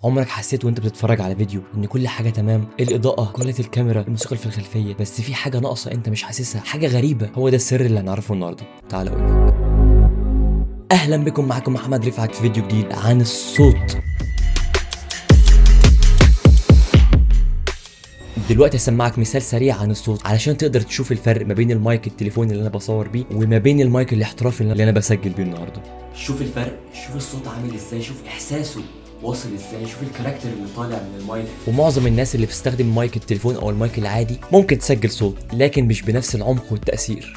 عمرك حسيت وانت بتتفرج على فيديو ان كل حاجة تمام، الاضاءه، quality الكاميرا، الموسيقى اللي في الخلفيه، بس في حاجة ناقصه انت مش حاسسها، حاجة غريبه؟ هو ده السر اللي هنعرفه النهارده. تعال اقول لك. اهلا بكم، معاكم محمد رفعت في فيديو جديد عن الصوت. دلوقتي هسمعك مثال سريع عن الصوت علشان تقدر تشوف الفرق ما بين المايك التليفون اللي انا بصور بيه وما بين المايك الاحترافي اللي انا بسجل بيه النهارده. شوف الفرق، شوف الصوت عامل ازاي، شوف احساسه واصل ازاي، شوف ال character اللي طالع من المايك. ومعظم الناس اللي بتستخدم مايك التليفون او المايك العادي ممكن تسجل صوت، لكن مش بنفس العمق والتأثير.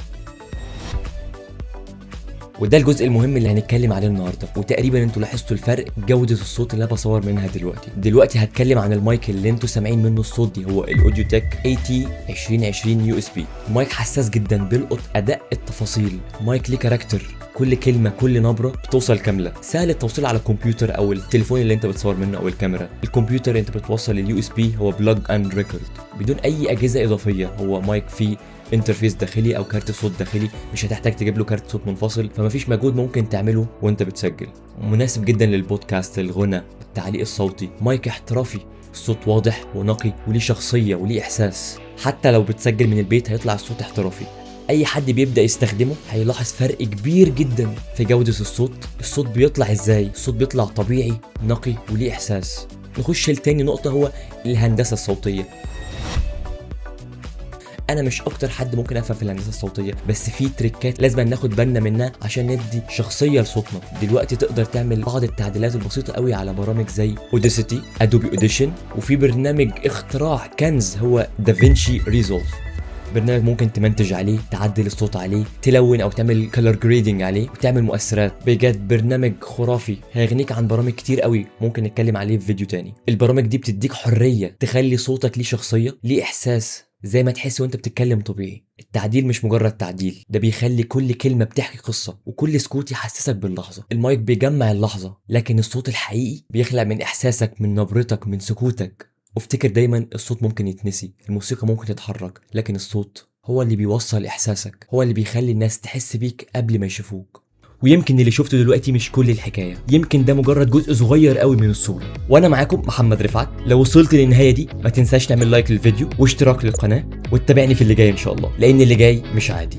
وده الجزء المهم اللي هنتكلم عليه النهارده. وتقريبا انتوا لاحظتوا الفرق، جوده الصوت اللي انا بصور منها دلوقتي. دلوقتي هتكلم عن المايك اللي انتوا سامعين منه الصوت دي، هو ال Audio-Tech AT 2020 USB. مايك حساس جدا، بيلقط ادق التفاصيل، مايك ليه character، كل كلمة كل نبره بتوصل كامله، سهل التوصيل على الكمبيوتر او التليفون اللي انت بتصور منه او الكاميرا. الكمبيوتر انت بتوصل ال USB، هو plug and record بدون اي اجهزة اضافيه. هو مايك فيه interface داخلي او كارت صوت داخلي، مش هتحتاج تجيب له كارت صوت منفصل، فمفيش مجهود ممكن تعمله وانت بتسجل. مناسب جدا للبودكاست، الغنى، التعليق الصوتي. مايك احترافي، الصوت واضح ونقي وليه شخصية وليه احساس. حتى لو بتسجل من البيت هيطلع الصوت احترافي. اي حد بيبدا يستخدمه هيلاحظ فرق كبير جدا في جوده الصوت. الصوت بيطلع ازاي؟ الصوت بيطلع طبيعي نقي وليه احساس. نخش لتاني نقطه، هو الهندسة الصوتية. انا مش اكتر حد ممكن افهم في الهندسة الصوتية، بس في تريكات لازم ناخد بالنا منها عشان ندي شخصية لصوتنا. دلوقتي تقدر تعمل بعض التعديلات البسيطة قوي على برامج زي Audacity، Adobe Audition، وفي برنامج اختراع كنز هو DaVinci Resolve. برنامج ممكن تمنتج عليه، تعدل الصوت عليه، تلون او تعمل color grading عليه، وتعمل مؤثرات. بجد برنامج خرافي، هيغنيك عن برامج كتير قوي ممكن نتكلم عليه في فيديو تاني. البرامج دي بتديك حرية تخلي صوتك ليه شخصية، ليه احساس، زي ما تحس وانت بتتكلم طبيعي. التعديل مش مجرد تعديل، ده بيخلي كل كلمة بتحكي قصة، وكل سكوت يحسسك باللحظة. المايك بيجمع اللحظة، لكن الصوت الحقيقي بيخلق من احساسك، من نبرتك، من سكوتك. وافتكر دايما الصوت ممكن يتنسي، الموسيقى ممكن تتحرك، لكن الصوت هو اللي بيوصل احساسك، هو اللي بيخلي الناس تحس بيك قبل ما يشوفوك. ويمكن اللي شفته دلوقتي مش كل الحكاية، يمكن ده مجرد جزء صغير قوي من الصورة. وانا معاكم محمد رفعت. لو وصلت للنهاية دي ما تنساش تعمل like للفيديو واشتراك للقناة، وتتابعني في اللي جاي ان شاء الله، لان اللي جاي مش عادي.